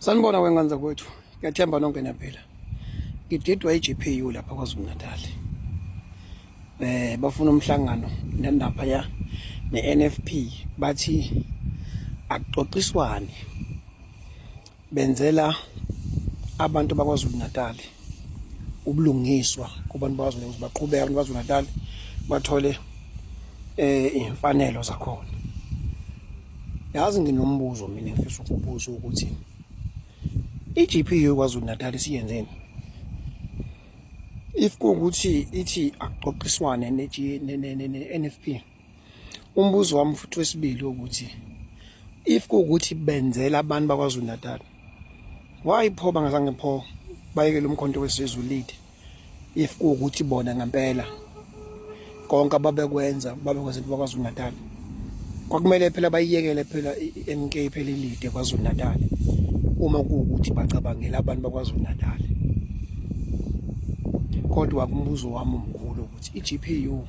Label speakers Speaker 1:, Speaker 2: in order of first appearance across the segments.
Speaker 1: Sanibona wengane zakwethu. Ngiyathemba nonke niyaphila. Ngididwa iGPU lapha KwaZulu Natal. Bafuna umhlangano nendaba ya neNFP bathi akuxoxiswane benzela abantu bakwaZulu Natal ubulungiswa kubantu bakwaZulu ukuthi baqhubeke abantu bakwaZulu Natal bathole imfanelo zakhona. Yazi nginombuzo mina engifisa ukubuza ukuthi i-GPU KwaZulu Natal isiyenzeni? If kuwukuthi ithi akuxoxiswane ne-NFP, umbuzo wami futhi wesibili ukuthi if kuwukuthi benzela abantu baKwaZulu Natal, why pho bangazange pho bayekele uMkhonto weSizwe lead if kuwukuthi bona ngempela konke ababekwenza babekwenza into bakwaZulu Natal? Kwakumele phela bayiyekele phela i-MK phela ilide KwaZulu Natal uma kuwukuthi bacabangela abantu bakwaZulu Natal. Kodwa kumbuzo wami omkhulu ukuthi i-GPU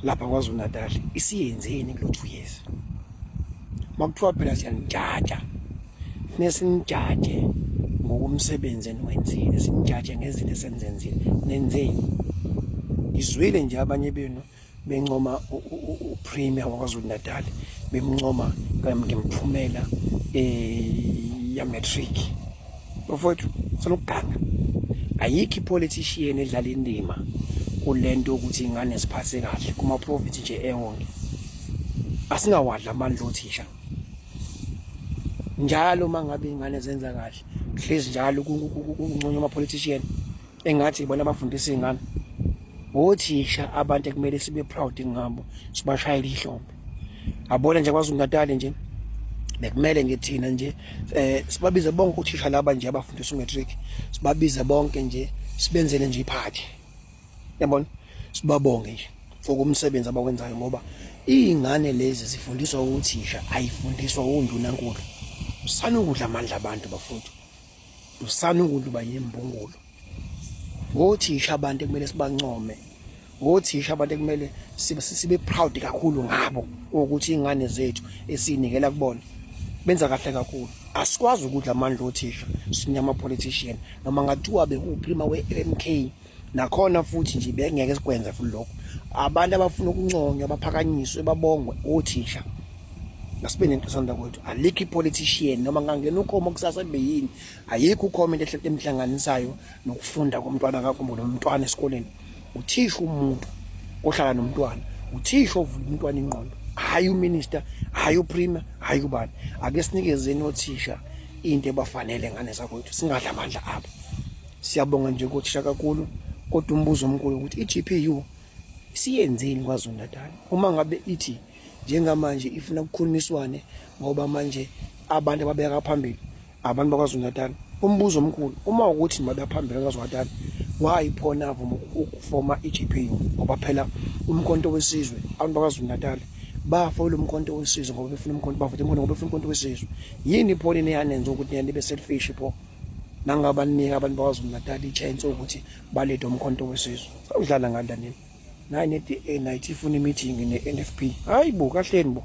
Speaker 1: lapha KwaZulu Natal isiyenzeni kulo 2 years? Makuthiwa phela siyanijaja, funeka sinijaje ngokomsebenzi eniwenzile, sinijaje ngezinto esenzenzile, nenzeni. Ngizwile nje abanye benu bencoma uPremier waKwaZulu Natal, bemncoma ngemphumela ya-matric. Bafowethu, sanukuganga. Ayikho ipolitician edlala indima kulento ukuthi ingane ziphathe kahle kuma-province nje ewonke. Asingawadla amandla othisha. Njalo uma ngabe iy'ngane zenza kahle, hlezi njalo kunconywa ama-politician engathi ibona abafundisa iy'ngane. Othisha abantu ekumele sibe proud ngabo, sibashayele ihlombe. Abona nje KwaZulu Natal nje bekumele nje thina nje sibabize bonke othisha laba nje abafundisa umatric, sibabize bonke nje sibenzele nje iphathi. Yabona? Sibabonge nje for umsebenzi abawenzayo ngoba iy'ngane lezi zifundiswa uthisha, ayifundiswa undunankulu. Usana ukudla amandla abantu bafowethu. Usana ukudla uba yimbungulu. Othisha abantu ekumele sibancome. Othisha abantu ekumele sibe proud kakhulu ngabo ukuthi ingane zethu esinikela kubona benza kahle kakhulu. Asikwazi ukudla amandla othisha sinyama politician noma ngathiwa bekuwuprima we-MK nakhona futhi nje bengeke sikwenze futhi lokho. Abantu abafuna ukunconywa baphakanyiswe babongwe othisha. Asibe nento sanda kwethu, alikho ipolitician noma ngangena ukhomo kusasa kube yini, ayikho ukhomo into ehle emhlanganisayo nokufunda komntwana kakho nomntwana esikoleni. Uthisha umuntu ohlala nomntwana, uthisha ovula umntwana ingqondo, hhayi uminister, hhayi uprima, hhayi ubani. Ake sinikezeni othisha into ebafanele ngane zakwethu, singadla amandla abo. Siyabonga nje kothisha kakhulu, kodwa umbuzo omkhulu ukuthi i-GPU isiyenzeni KwaZulu Natal uma ngabe ithi njengamanje ifuna kukhulumiswane ngoba manje abantu ababeka phambili abantu baKwaZulu Natal. Umbuzo omkhulu uma ukuthi nibabeka phambili KwaZulu Natal, why phona avuma ukufoma i-GPU? Ngoba phela uMkhonto weSizwe, abantu baKwaZulu Natal bafoyela uMkhonto weSizwe ngoba befuna umkhonto, bavote umkhonto ngoba befuna umkhonto wesizwe. Yini phona eniyanenza ukuthi nibe selfish pho nangabanika abantu baKwaZulu Natal i-chance ukuthi balide uMkhonto weSizwe? Sawudlala ngala nini? Nayi ne-DA nayithi ifuna i-meeting ne-NFP. Hayi bo, kahleni bo.